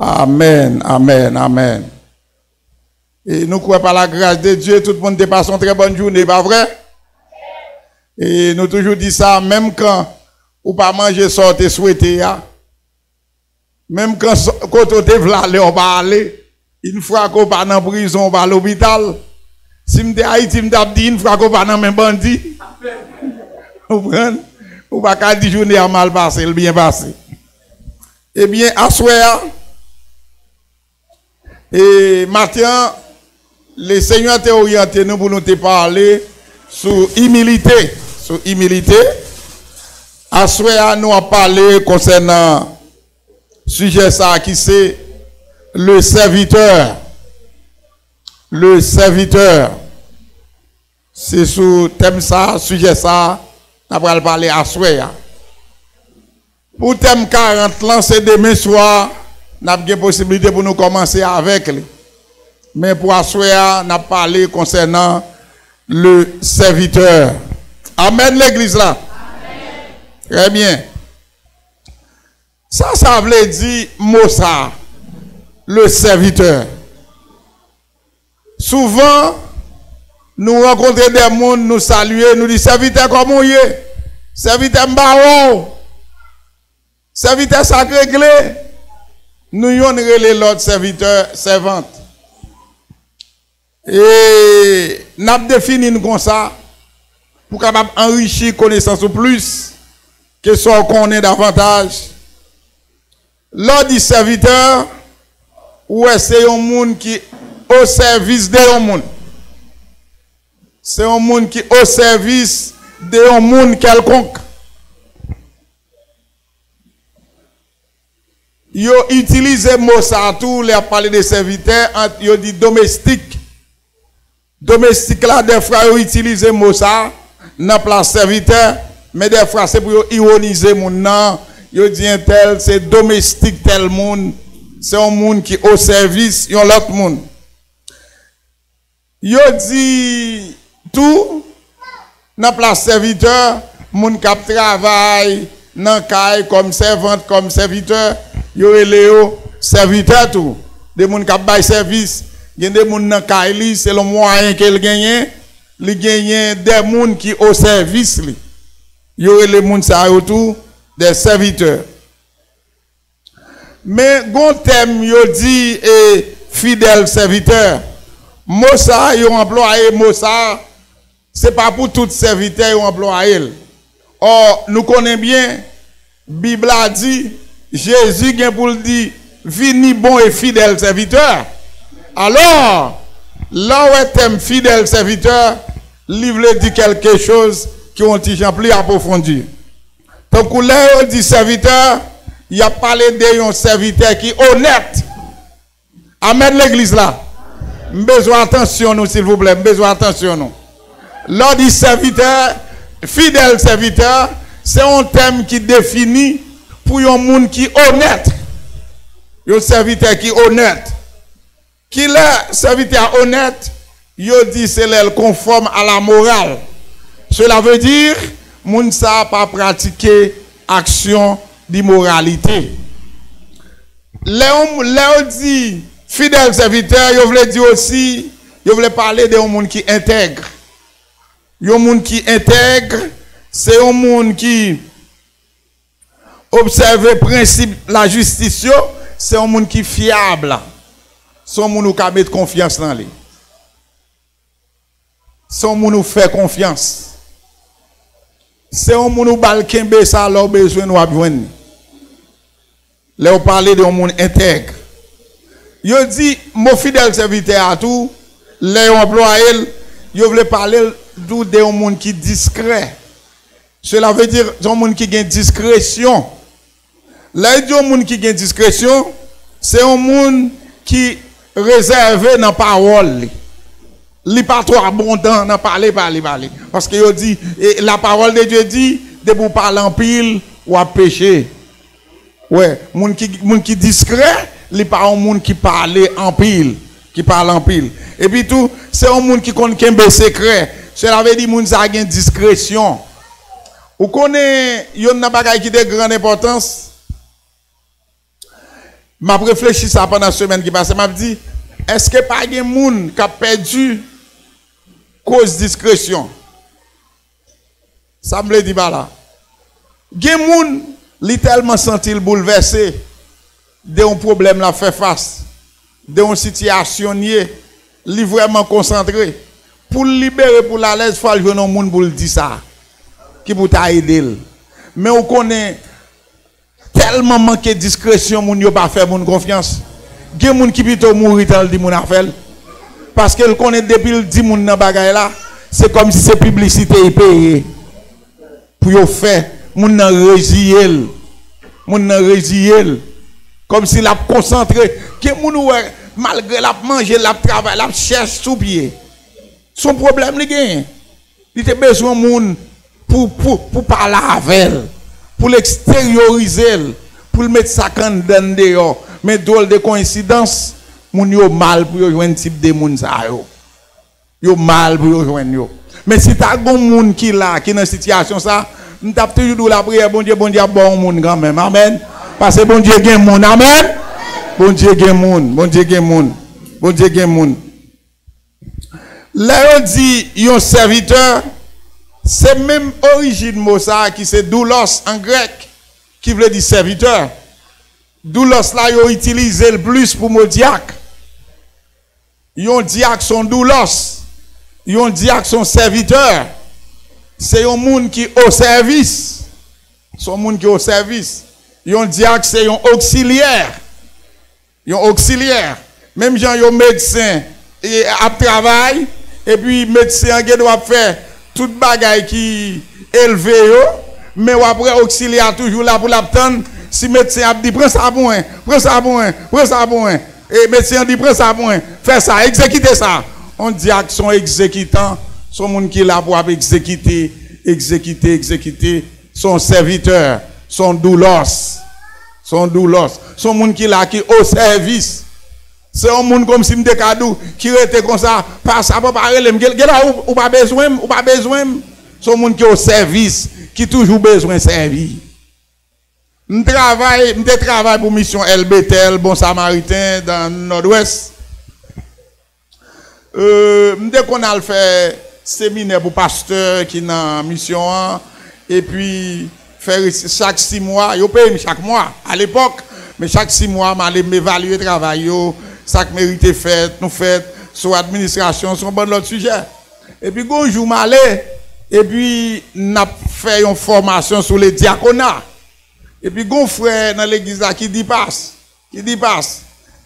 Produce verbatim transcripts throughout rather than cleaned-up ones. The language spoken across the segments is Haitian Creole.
Amèn, amèn, amèn. E nou kwè pa lagras de Dye, tout moun te pase yon trè bòn jounen, pa vre? E nou toujou di sa, menm kan ou pa manje sa w te swete a, menm kan s- kote w te vle ale, w pa ale, yon fwa ke w pa nan prizon, w pa lopital, si m te Ayiti, m t ap di, yon fwa ke w pa nan men bandi. Ou konprann? Ou pa ka di jounen an mal pase, l byen pase. Ebyen, aswè a, e maten an, Lesenyè te oryante nou pou nou te pale sou imilite, sou imilite. Aswè a, nou ap pale konsènan sijè sa a ki se le serviteur. Le serviteur. Se sou tèm sa a, sijè sa a, n ap pral pale aswè a. Pou tèm karant lan, se demen swa n ap gen posiblite pou nou kòmanse avèk li. Men pou aswè a, n ap pale konsènan le serviteur. Amèn, legliz la. Trè byen. Sa sa vle di mo sa, le serviteur? Souvan, nou rankontre de moun, nou salye, nou di, sèvitè, kòman w ye? Sèvitè, m pa wè w. Sèvitè, sa k regle? Nou yonn rele lòt sèvitè, sèvant. E n ap defini n konsa pou kapab anrichi konesans ou plis ke sa w konnen davantaj. Lè w di sèvitè, ou wè se yon moun ki o sèvis de yon moun. Se yon moun ki o sèvis de yon moun kèlkonk. Yo itilize mo sa a tou lè y ap pale de sèvitè, ant yo di domestik. Domestik la, dèfwa yo itilize mo sa a nan plas sèvitè, men dèfwa se pou yo iwonize moun nan, yo di entèl se domestik tèl moun, se yon moun ki o sèvis yon lòt moun. Yo di tou, nan plas sèvitè, moun k ap travay nan kay kòm sèvant, kòm sèvitè, yo rele yo sèvitè tou. De moun k ap bay sèvis, gen de moun nan kay li, selon mwayen ke l genyen, li genyen de moun ki o sèvis li. Yo rele moun sa yo tou de sèvitè. Men gon tèm yo di e fidèl sèvitè. Mo sa a yo anplwaye mo sa a, se pa pou tout sèvitè yo anplwaye l. Ò, nou konnen byen, Bib la di, Jezi gen pou l di, vini bon e fidèl sèvitè. Alò, lè w wè tèm fidèl sèvitè, li vle di kèlke choz ki yon ti jan pli apwofondi. Tankou lè yo di sèvitè, y ap pale de yon sèvitè ki onèt. Amèn, legliz la. M bezwen atansyon nou, silvouplè. M bezwen atansyon nou. Lè w di sèvitè, fidèl sèvitè, se yon tèm ki defini pou yon moun ki onèt. Yon sèvitè ki onèt. Kilè sèvitè a onèt? Yo di se lè l konfòm a la moral. Cela veut dire, moun sa a pa pratike aksyon dimoralite. Lè yon, lè yo di fidèl sèvitè, yo vle di osi, yo vle pale de yon moun ki entèg. Yon moun ki entèg, se yon moun ki obsève prensip lajistis yo, se yon moun ki fyab. Se yon moun ou ka met konfyans nan li. Se yon moun ou fè konfyans. Se yon moun ou ba l kenbe sa, lè w bezwen l, w ap jwenn li. Lè yo pale de yon moun entèg, yo di mo fidèl sèvitè a tou, lè yo anplwaye l, yo vle pale l tou de yon moun ki diskrè. Cela veut dire, se yon moun ki gen diskresyon. Lè yo di yon moun ki gen diskresyon, se yon moun ki rezève nan pawòl li. Li pa twò abondan nan pale, pale, pale. Paske yo di, e, la parole de Dieu dit, depi w pale anpil, w ap peche. Wè, moun ki, moun ki diskrè, li pa yon moun ki pale anpil, ki pale anpil. Epi tou, se yon moun ki konn kenbe sekrè. Sela vle di moun sa a gen diskresyon. Ou konnen, yonn nan bagay ki de gran enpòtans, M ap reflechi sa pandan semèn ki pase, m ap di, èske pa gen moun k ap pèdi koz diskresyon? Sa m vle di pa la. Gen moun, li tèlman santi l boulvèse de yon pwoblèm l ap fè fas, de yon sitiyasyon l ye, li vrèman konsantre. Pou l libere, pou l alèz, fò l jwenn yon moun pou l di sa, ki pou ta ede l. Men ou konnen, tèlman manke diskresyon, moun yo pa fè moun konfyans. Gen moun ki pito mouri tan l di moun afè l. Paske l konnen depi l di moun nan bagay la, se kòmsi se piblisite y peye pou yo fè. Moun nan reziye l. Moun nan reziye l. Kòmsi l ap konsantre. Gen moun ou wè, malgre l ap manje, l ap travay, l ap chèche sou pye. Se yon pwoblèm li genyen. Li te bezwen moun pou, pou, pou pale avè l, pou l eksteryorize l, pou l met sa k anndan l deyò. Men dwòl de koyensidans, moun yo mal pou yo jwenn tip de moun sa yo. Yo mal pou yo jwenn yo. Men si ta gon moun ki la, ki nan sitiyasyon sa, m t ap toujou di w lapriyè, Bondye, Bondye ap ba w moun kanmenm. Amèn. Paske Bondye gen moun. Amèn. Bondye gen moun. Bondye gen moun. Bondye gen moun. Lè yo di yon sèvitè, se menm orijin mo sa a ki se doulos an grèk, ki vle di sèvitè. Doulos la, yo itilize l plis pou mo dyak. Yon dyak se yon doulos. Yon dyak se yon sèvitè. Se yon moun ki o sèvis. Se yon moun ki o sèvis. Yon dyak se yon oksilyè. Yon oksilyè. Menm jan yon medsen e, ap travay, epi medsen an gen dwa ap fè tout bagay ki elve yo, men w ap wè oksilyè a toujou la pou l ap tann si medsen ap di, pran sa pou mwen, pran sa pou mwen, pran sa pou mwen. E medsen an di, pran sa pou mwen, fè sa, egzekite sa. On dyak se yon egzekitan, se yon moun ki la pou ap egzekite, egzekite, egzekite. Se yon sèvitè, se yon doulos. Se yon doulos. Se yon moun ki la, ki o sèvis. Se yon moun kòmsi m te ka di w, ki rete konsa, papa, papa rele m. Gen, gen lè ou, ou pa bezwen m, ou pa bezwen m. Se yon moun ki o sèvis, ki toujou bezwen sèvi. M travay, m te travay pou misyon L Béthel, Bon Samariten, nan Nòdwès. Euh, m te konn al fè seminè pou pastè ki nan misyon an, epi fè resi-, chak sis mwa, yo peye m chak mwa, alepòk, men chak sis mwa, m ale m evalye travay yo, sa k merite fèt, nou fèt, sou administrasyon, sou yon bann lòt sijè. Epi gon jou m ale, epi n ap fè yon fòmasyon sou le dyakona. Epi gon frè nan legliz la ki di pas, ki di pas,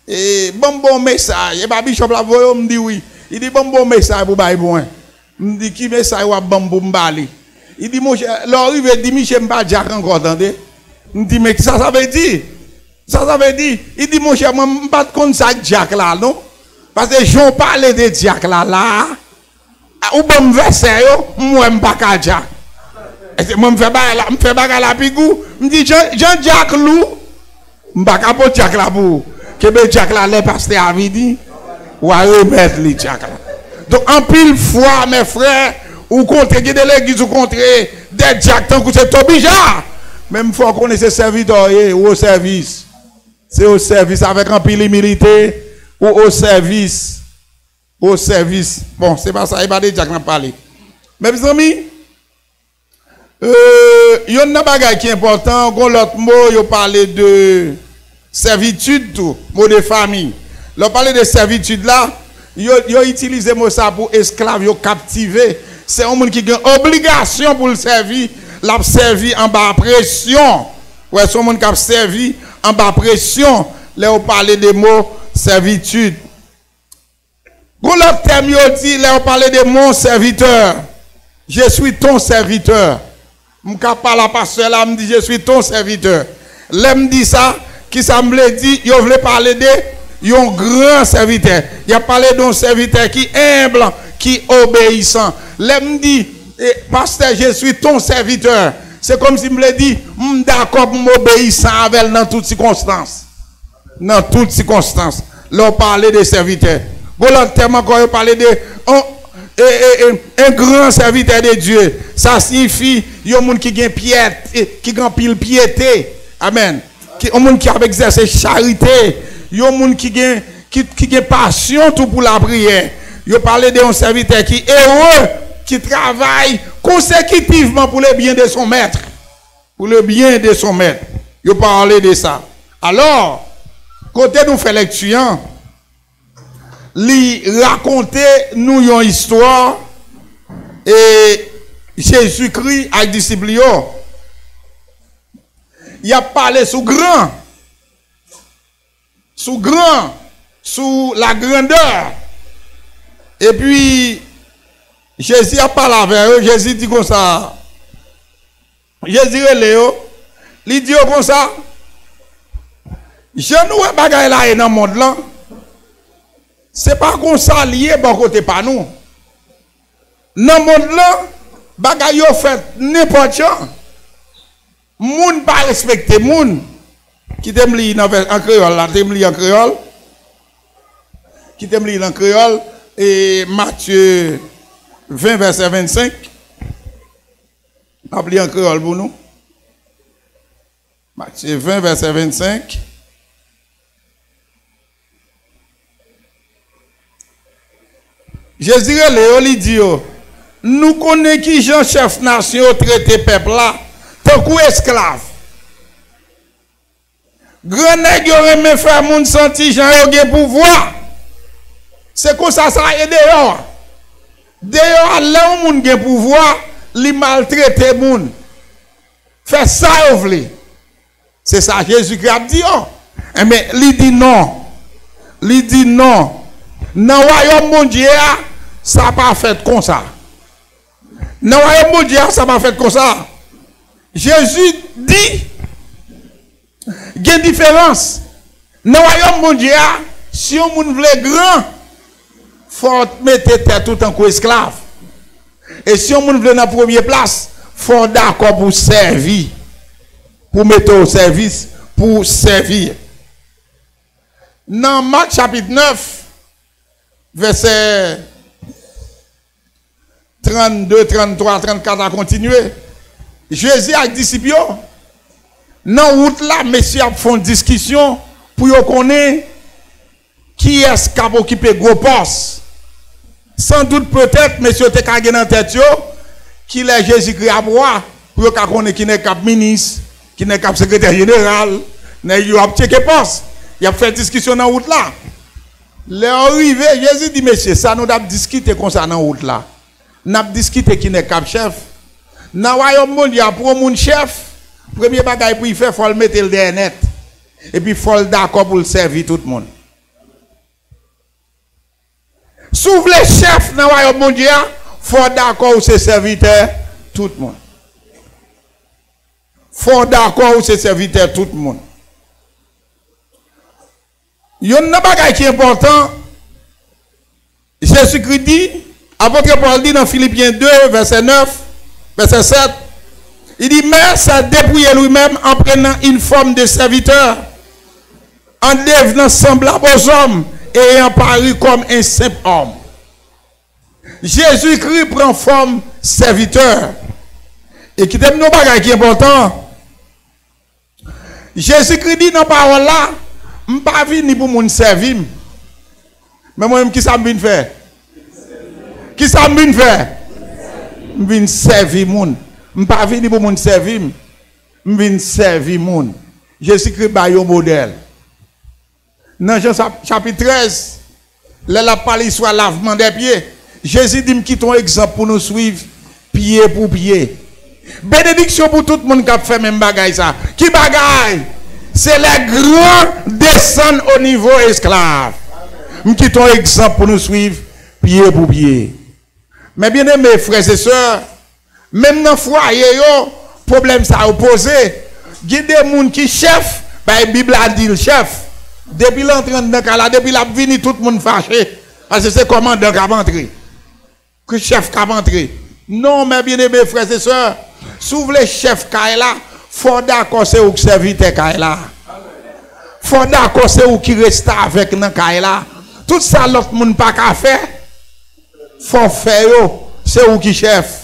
e, ban m bon mesaj, e pa bishop la voye w, m di wi. Li di ban m bon mesaj pou bay pou mwen. M di ki mesaj w ap ban m pou m ba li. Li di monchè, lè w rive di misye m pa dyak ankò tande. M di men kisa sa vle di? Sa sa vle di? Li di monchè mwen m pa t konn sa k dyak la non. Paske jan w pale de dyak la la a, ou ban m vèsè yo, m wè m pa ka dyak. Èske mwen m fè bagay la, m fè bagay la pi gou. M di jan, jan dyak lou, m pa ka pot dyak la pou ou. Kenbe dyak la lè pastè a vini, w a remèt li dyak la. Donk anpil fwa, mè frè, ou kontre, gen de legliz ou kontre de dyak tankou se tobija. Men m fè w konnen se sèvitè w ye, ou o sèvis. Se o sèvis avèk anpil imilite, ou o sèvis. O sèvis. Bon, se pa sa, e pa de dyak n ap pale. Men mezanmi, euh, yonn nan bagay ki enpòtan, gon lòt mo, yo pale de sèvitid tou, mo de fami. Lè w pale de sèvitid la, yo, yo itilize mo sa pou esklav, yo kaptive. Se yon moun ki gen obligasyon pou l sèvi, l ap sèvi anba presyon. Wè, se yon moun k ap sèvi anba presyon lè yo pale de mo sèvitid. Gon lòt tèm yo di, lè yo pale de mon sèvitè, je suis ton serviteur. M ka pale a pastè la, m di, je suis ton serviteur. Lè m di sa, kisa m vle di? Yo vle pale de yon gran sèvitè. Y ap pale de yon sèvitè ki enb, ki obeyisan. Lè m di, e, pastè, je suis ton serviteur, se kòmsi m vle di, m dakò pou m obeyisan avè l nan tout sikonstans. Nan tout sikonstans. Lè w pale de sèvitè. Gon lòt tèm ankò, yo pale de on, e, e, e, un grand serviteur de Dieu. Sa siyifi yon moun ki gen pyète, ki gen anpil pyete. Amèn. Ki, yon moun ki ap egzèse charite, yon moun ki gen, ki, ki gen pasyon tou pou lapriyè. Yo pale de yon sèvitè ki ere, ki travay konsekitivman pour le bien de son maître. Pour le bien de son maître. Yo pale de sa. Alò, kote nou fè lekti an, li rakonte nou yon istwa, e Jezikri ak disip li yo, y ap pale sou gran, sou gran, sou la grandeur. Epi, Jezi ap pale avè yo, Jezi di konsa, Jezi rele yo, li di yo konsa, jan nou wè bagay la ye nan mond lan, se pa konsa l ye bò kote pa nou. Nan mond lan, bagay yo fèt nenpòt jan. Moun pa respekte moun. Kite m li nan vè-, an kreyòl la, kite m li an kreyòl. Kite m li l an kreyòl. E Matye ven, vèsè vennsenk. M ap li an kreyòl pou nou. Matye ven, vèsè vennsenk. Jezi rele yo, li di yo, nou konnen ki jan chèf nasyon yo trete pèp la tankou esklav. Gran nèg yo renmen fè moun santi jan yo gen pouvwa. Se konsa sa ye deyò a. Deyò a, lè yon moun gen pouvwa, li maltrete moun. Fè sa yo vle. Se sa Jezikri ap di yo. Enben, li di non. Li di non. Nan wayòm Bondye a, sa pa fèt konsa. Nan wayòm Bondye a, sa pa fèt konsa. Jezi di, gen diferans. Nan wayòm Bondye a, si yon moun vle gran, fò w mete tèt ou tankou esklav. E si yon moun vle nan premye plas, fò w dakò pou w sèvi, pou w mete w o sèvis, pou w sèvi. Nan Mak chapit nèf, vèsè trannde, tranntwa, trannkat a kontinye. Jezi ak disip yo, nan wout la, mesye ap fè yon diskisyon pou yo konnen kiyès k ap okipe gwo pòs. Sandout, petèt, mesye yo te ka gen nan tèt yo, kilè Jezikri ap wa, pou yo ka konnen ki nèg k ap minis, ki nèg k ap sekretè jeneral, nèg yo ap tcheke pòs. Y ap fè diskisyon nan wout la. Lè yo rive, Jezi di, mesye, sa nou t ap diskite konsa nan wout la, n ap diskite ki nèg k ap chèf. Nan wayòm Bondye a, pou yon moun chèf, premye bagay pou l fè, fò l mete l dèyè nèt. Epi fò l dakò pou l sèvi tout moun. Si w vle chèf nan wayòm Bondye a, fò w dakò w se sèvitè tout moun. Fò w dakò w se sèvitè tout moun. Youn nan bagay ki enpòtan, Jezikri di, apot Pòl di nan Filipyen de, vèsè nèf, vèsè sèt, li di, mais s'est dépouillé lui-même en prenant une forme de serviteur, en devenant semblable aux hommes et ayant paru comme un simple homme. Jezikri pran fòm sèvitè. E kite m di yon bagay ki enpòtan. Jezikri di nan pawòl la, m pa vini pou moun sèvi m. Men mwen menm, kisa m vin fè? Kisa m vin fè? M vin sèvi moun. M pa vini pou moun sèvi m. M vin sèvi moun. Jezikri bay yon modèl. Nan Jan chap-, chapit trèz, lè l ap pale istwa lavman dè pye, Jezi di, m kite yon egzanp pou nou swiv, pye pou pye. Benediksyon pou tout moun k ap fè menm bagay sa. Ki bagay? Se les grands descendent au niveau esclave. M kite yon egzanp pou nou swiv, pye pou pye. Mes bien-aimés, frères et sœurs, menm nan fwaye yo, pwoblèm sa yo poze. Gen de moun ki chèf, bay Bib la di l chèf. Depi l antre anndan kay la, depi l ap vini, tout moun fache. Paske se kòmandan k ap antre. Ke chèf k ap antre. Non, mes bien-aimés, frères et sœurs, si w vle chèf kay la, fò w dakò se ou k sèvitè kay la. Fò w dakò se ou ki restavèk nan kay la. Tout sa lòt moun pa ka fè, fò w fè yo. Se ou ki chèf.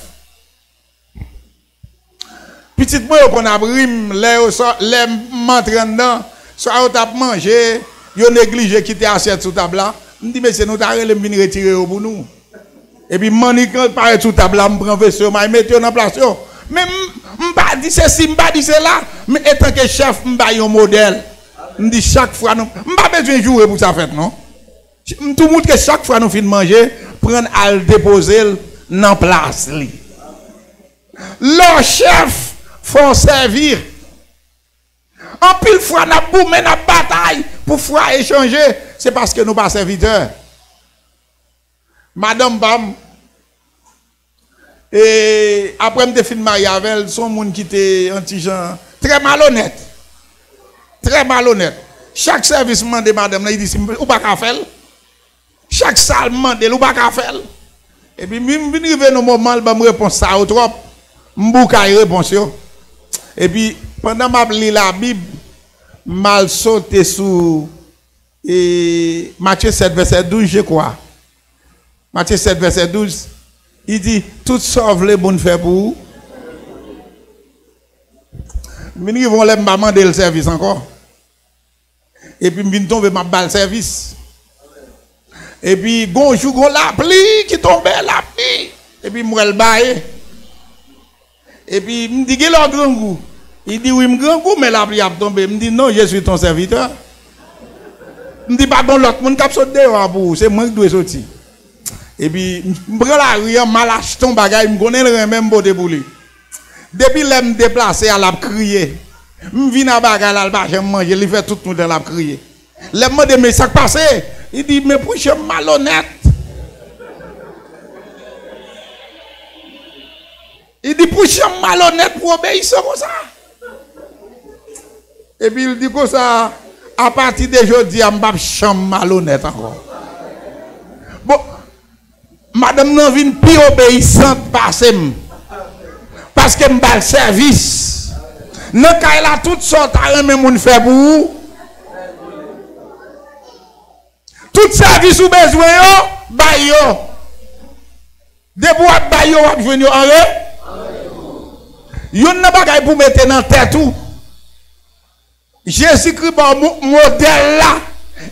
Pitit mwen yo konn ap ri m lè yo sò, lè m antre anndan, swa yo t ap manje, yo neglije kite asyèt sou tab la. M di, "Mesye, nou ta rele m vin retire yo pou nou." Epi m annik parèt sou tab la, m pran veso yo, m al mete yo nan plas yo. Men m, m pa di sesi, m pa di sela. Men etanke chèf, m bay yon modèl. M di chak fwa nou, m pa bezwen joure pou sa fèt, non. M tou moutre chak fwa nou fin manje, pran l al depoze l nan plas li. Lè w chèf, fò w sèvi. Anpil fwa, n ap goumen, n ap batay pou fwaye chanje. Se paske nou pa sèvitè. Madanm pa m, e, apre m te fin marye avè l, se yon moun ki te yon ti jan trè malonèt. Trè malonèt. Chak sèvis m mande madanm nan, li di, "Si m, ou pa ka fè l." Chak sa l mande l, ou pa ka fè l. Epi m vin, vin rive nan moman l ban m repons sa yo twòp. M boukay repons yo. Epi pandan m ap li Labib, m al sote sou, e, Matye sèt vèsè douz, je kwa. Matye sèt vèsè douz, li di, "Tout sa w vle moun fè pou ou." M vin rive yon lè m pa mande l sèvis ankò. Epi m vin tonbe, m ap ba l sèvis. Epi gon jou, gon lapli ki tonbe, lapli. Epi m wè l baye. Epi m di, "Gen lè w grangou?" Li di, "Wi, m grangou, men lapli ap tonbe." M di, "Non, je suis ton serviteur." M di, "Pa gon lòt moun k ap sot deyò a pou ou, se mwen ki dwe soti." Epi m pran lari an, m al achte yon bagay, m konnen l renmen, m pote pou li. Depi lè m deplase a, l ap kriye. M vin a bagay la, l pa janm manje, li fè tout nwit lan l ap kriye. Lè m mande, "Men sa k pase?" Li di, "Men pou jan m malonèt." Li di, "Pou jan m malonèt, pou obeyisan konsa." Epi l di konsa, "Apati de jodi a, m p ap janm malonèt ankò." Bon, madanm nan vin pi obeyisant pase m. Paske m ba l sèvis. Nan kay la, tout sa w ta renmen moun fè pou ou, tout sèvis ou bezwen yo, bay yo. Depi w ap bay yo, w ap jwenn yo an re-, youn nan bagay pou w mete nan tèt ou, Jezikri ba w mo-, modèl la,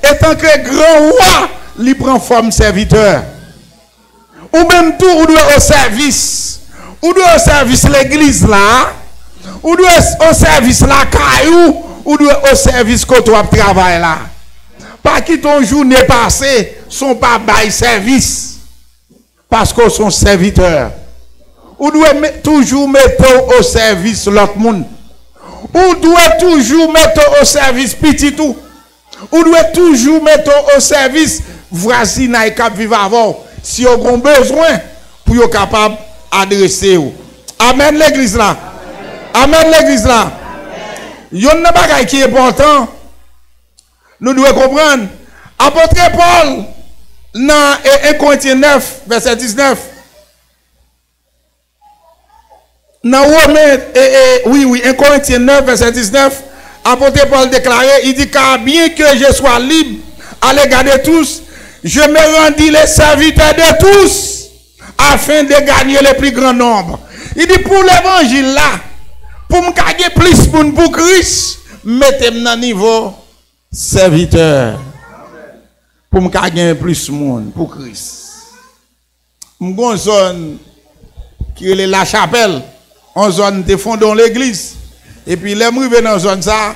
etanke gran wa, li pran fòm sèvitè. Ou menm tou, ou dwe o sèvis. Ou dwe o sèvis legliz la. Ou dwe o sèvis lakay ou. Ou dwe o sèvis kote w ap travay la. Pa kite yon jounen pase san w pa bay sèvis. Paske w se yon sèvitè. Ou dwe me-, toujou mete w o sèvis lòt moun. Ou dwe toujou mete w o sèvis pitit ou. Ou dwe toujou mete w o sèvis vwazinay k ap viv avè w, si yo gen yon bezwen, pou yo kapab adrese w. Amèn, legliz la. Amèn, legliz la. Youn nan bagay ki enpòtan, nou dwe konprann, apot Pòl, nan, e, en Korentyen nèf, vèsè diznèf, nan Women, e, e, wi, wi, en Korentyen nèf, vèsè diznèf, apot Pòl deklare, il dit, "Car bien que je sois libre à l'égard de tous, je me rendis le serviteur de tous, afin de gagner le plus grand nombre." Li di, "Pou levanjil la, pou m ka gen plis moun pou Kris, m mete m nan nivo sèvitè, pou m ka gen plis moun pou Kris." M gon zòn ki rele Lachapèl, yon zòn m te fonde yon legliz. Epi lè m rive nan zòn sa,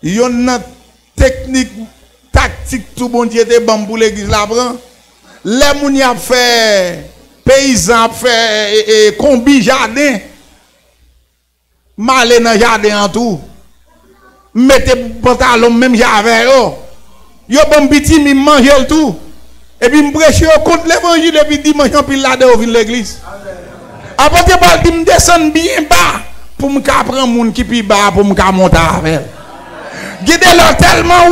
yonn nan teknik, taktik tou Bondye te ban m pou legliz la pran, lè moun y ap fè, peyizan ap fè, e, e, konbit jaden, m ale nan jaden an tou. M mete pantalon m menm jan avè yo. Yo ban m pitimi, m manje l tou. Epi m preche yo kont levanjil, epi dimanch anpil ladan yo vin legliz. Apot Pòl di m desann byen ba pou m ka pran moun ki pi ba a pou m ka monte avè l. Gen de lè w tèlman